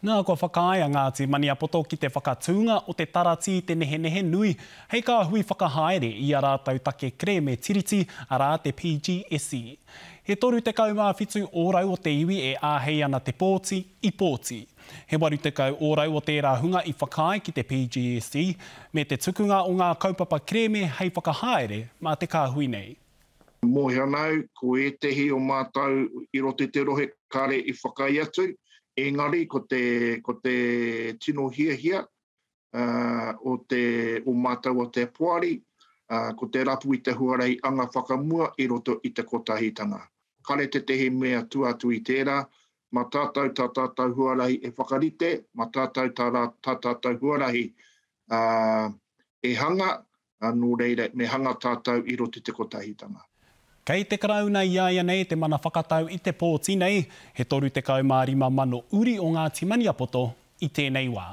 Nā, kua whakaae a Ngāti Maniapoto ki te whakatūnga o te taratī Te Nehenehenui hei kāhui whakahaere i a rātou take kerēme tiriti, arā te PGSE. He 37 ōrau o te iwi e āhei ana te pōti i pōti. He 80 ōrau o tērā hunga i whakaae ki te PGSE me te tukunga o ngā kaupapa kerēme hei whakahaere mā te kāhui nei. Mōhio ana au, ko ētehi o mātou i roto i te rohe kāre i whakaae atu, engari ko te, ko te tino hiahia o te, o mātou o te poari, ko te rapu i te huarahi anga whakamua i roto i te kotahitanga. Kare tētehi mea tua atu i tērā, mā tātou tā tātou huarahi e whakarite, mā tātou tā, tā tātou huarahi e hanga, Nō reira, me hanga tātou i roto i te kotahitanga. Kei te Karauna iāianei te mana whakatau i te pōti nei, he 35 mano uri o Ngāti Maniapoto i tēnei wā.